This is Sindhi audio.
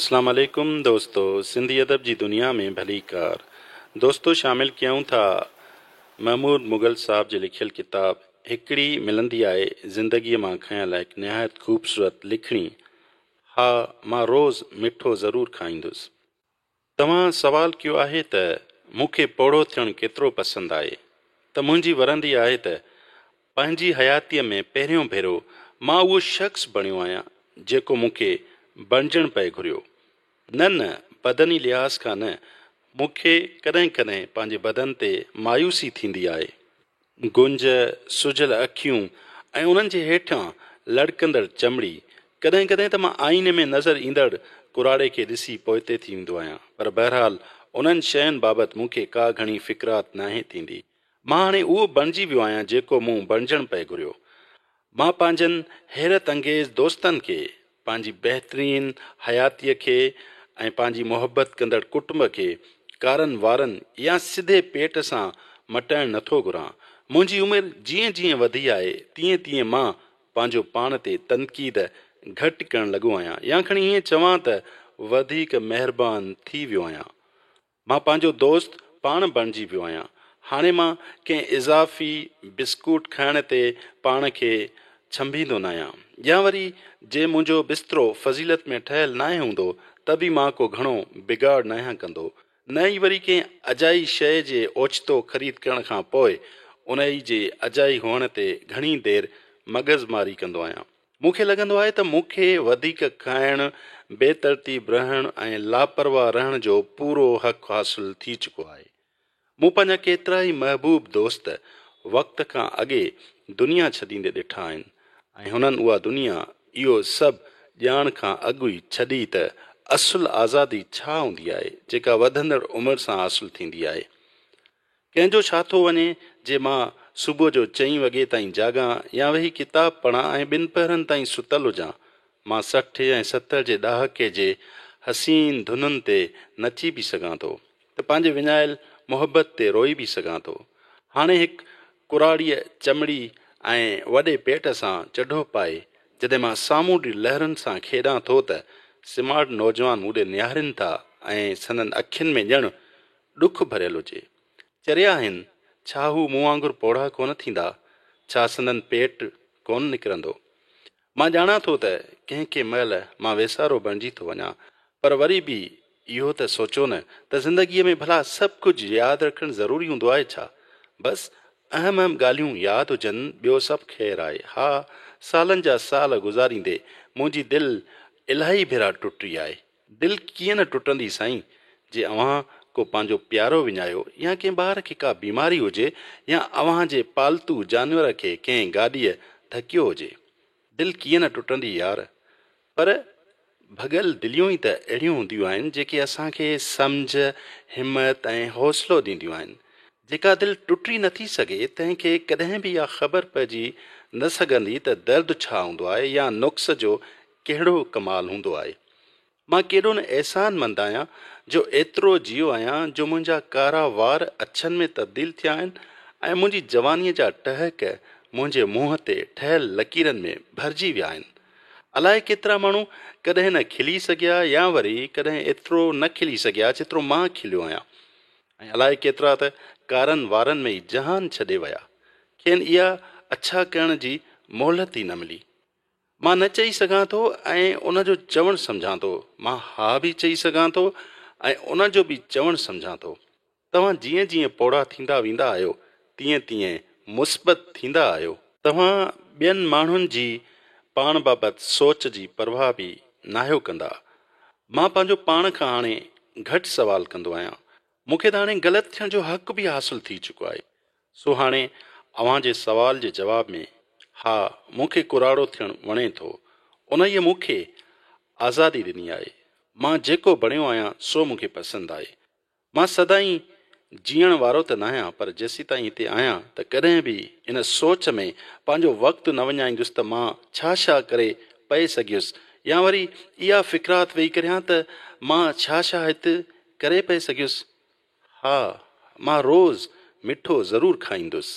اسلام عليڪم دوستو سنڌي ادب جي دنيا ۾ ڀليڪار دوستو شامل ڪيون ٿا محمود مغل صاحب جي لکيل ڪتاب هڪڙي ملندي آهي زندگيء مان کنيل هڪ نهايت خوبصورت لکڻي ها مان روز مٺو ضرور کائيندس. توهان سوال ڪيو آهي ته مون کي پوڙهو ٿيڻ ڪيترو پسند آهي ته منهنجي ورندي آهي ته پنهنجي حياتيء ۾ پهريون ڀيرو مان اهو شخص بڻيو آهيان، جيڪو مون کي بڻجڻ پئي گهريو. نه نه، بدني لحاظ کان نه، مون کي ڪڏهن ڪڏهن پنهنجي بدن تي مايوسي ٿيندي آهي. گهنج، سجهيل اکيون ۽ انهن جي هيٺان لڙڪندڙ چمڙي. ڪڏهن ڪڏهن ته مان آئيني ۾ نظر ايندڙ ڪراڙي کي ڏسي پوئتي ٿي ويندو آهيان، پر بهرحال انهن شين بابت مون کي ڪا گهڻي فڪرات ناهي ٿيندي. مان هاڻي اهو بڻجي ويو آهيان جيڪو مون بڻجڻ پئي گهريو. مان پنهنجن حيرت انگيز دوستن کي، پنهنجي بهترين حياتيء کي ۽ پنهنجي محبت ڪندڙ ڪٽنب کي ڪارن وارن يا سڌي پيٽ سان مٽائڻ نٿو گهران. منهنجي عمر جيئن جيئن وڌي آهي تيئن تيئن مان پنهنجو پاڻ تي تنقيد گهٽ ڪرڻ لڳو آهيان يا کڻي ائين چوان ته وڌيڪ مهربان ٿي ويو آهيان. مان پنهنجو دوست پاڻ بڻجي ويو آهيان. هاڻي مان ڪنهن اضافي بسڪوٽ کائڻ تي پاڻ کي ڇنڀيندو ناهيان. يا وري جي منهنجو بسترو فضيلت ۾ ٺهيل ناهي هوندو ته به مان ڪو گهڻو بگاڙ ناهيان ڪندو. نه ئي وري ڪنهن اجائي شيء جي اوچتو خريد ڪرڻ کان پوء انهي جي اجائي هئڻ تي گهڻي دير مغز ماري ڪندو آهيان. مون کي لڳندو آهي ته مون کي وڌيڪ کائڻ، بي ترتيب رهڻ ۽ لاپرواهه رهڻ جو پورو حق حاصل ٿي چڪو آهي. مون پنهنجا ڪيترائي محبوب دوست وقت کان اڳي دنيا ڇڏيندي ڏٺا آهن ۽ هنن اها دنيا اهو سڀ ڄاڻ کان اڳ ئي ڇڏي ته اصل آزادي ڇا هوندي آهي جيڪا وڌندڙ عمر سان حاصل ٿيندي آهي. ڪنهن جو ڇا ٿو وڃي جي مان صبح جو چئين وڳي تائين جاڳان يا ويهي ڪتاب پڙهان ۽ ٻنپهرن تائين ستل هجان. مان 60 ۽ 70 جي ڏهاڪي جي حسين ڌنن تي نچي به سگهان ٿو ته پنهنجي وڃايل محبت تي روئي به سگهان ٿو. هاڻي هڪ ڪراڙيء چمڙي ۽ وڏي پيٽ سان چڍو پائي جڏهن مان سامونڊي لهرن سان کيڏان ٿو ته سمارٽ نوجوان مون ڏي نهارين ٿا ۽ سندن اکين ۾ ڄڻ ڏک ڀريل هجي. چريا آهن، ڇا هو مون وانگر پوڙها ڪونه ٿيندا؟ ڇا سندن پيٽ ڪونه نڪرندو؟ مان ڄاڻان ٿو ته ڪنهن ڪنهن مهل مان ويسارو بڻجي ٿو وڃان، پر وري به اهو ته سوچو نه ته زندگيء ۾ ڀلا سڀ ڪجهه ياد رکڻ ضروري هوندو آهي ڇا؟ بس اهم اهم ڳالهيون ياد هجن، ٻيو سڀ خير آهي. ها، سالن جا سال گذاريندي منهنجي دل الاهي ڀيرا ٽٽي آهي. دل ڪيئن نه ٽٽندي سائين، جي اوهان ڪو پنهنجو پيارو وڃايو يا ڪنهن ٻار کي ڪا بيماري هجي يا اوهان جي پالتو جانور کي ڪنهن گاڏيء ڌڪيو هجي. دل ڪيئن نه ٽٽندي يار. پر ڀڳل دليون ئي ته اهڙيون هونديون آهن جيڪي اسان کي سمجهه، همت ۽ حوصلو ڏينديون آهن. جيڪا دل ٽٽي نه ٿي سگهي تنهن کي ڪڏهن به اها خبر پئجي نه سگهندي ته درد ڇا هوندو آهي يا نقص جو ڪهڙو ڪمال هوندو آهي. مان ڪيڏو نه احسان مند آهيان جو ايترو جيئو آهيان جو منهنجا ڪارا وار اڇن ۾ تبديل ٿيا آهن ۽ منهنجي جوانيء جا ٽهڪ منهنجي منهن تي ٺهيل لڪيرن ۾ ڀرجي ويا آهن. الائي ڪيترا ماڻهو ڪڏهن نه کلي سگهيا يا وري ڪڏهن ايترو نه کلي سگهيا جيترو مان کليو آهيان ۽ الائي ڪيترا ته ڪارن وارن ۾ ئي جهان ڇڏي ويا. کين اها اڇا ڪرڻ جي مهلت ئي نه ملي. مان نه چئي سگهان ٿو ۽ ان جو چوڻ سمجهان ٿو. مان ها به چئي سگهان ٿو ۽ ان جو به چوڻ سمجهان ٿو. توهان جيئن جيئن پوڙها ٿيندا ويندا آهيو، تيئن تيئن مثبت ٿيندا آهيو. توهان ٻين ماڻهن جي پاڻ بابت سوچ جي پرواهه به ناهيو ڪندا. مان پنهنجو پاڻ کان هاڻي گهٽ سوال ڪندو آهيان. مون کي ته هاڻي غلط ٿيڻ جو حق به حاصل ٿي چڪو آهي. سو هاڻي اوهان جي سوال جي جواب ۾ ها مون کي ڪراڙو ٿيڻ وڻي ٿو. انهيء مون کي آزادي ڏني آهي. مان جيڪو بڻيو آهيان سو مون کي پسند آهي. مان سدائين جيئڻ وارو ته ناهيان پر جيسيتائين هتي آهيان ته ڪڏهن به ان سوچ ۾ پنهنجو وقت نه وڃائيندس ته مان ڇا ڇا ڪري پئي سگهيس يا وري اها فڪرات ويهي ڪريان ته مان ڇا ڇا هت ڪري پئي سگهيس. ها، مان روز مٺو ضرور کائيندس.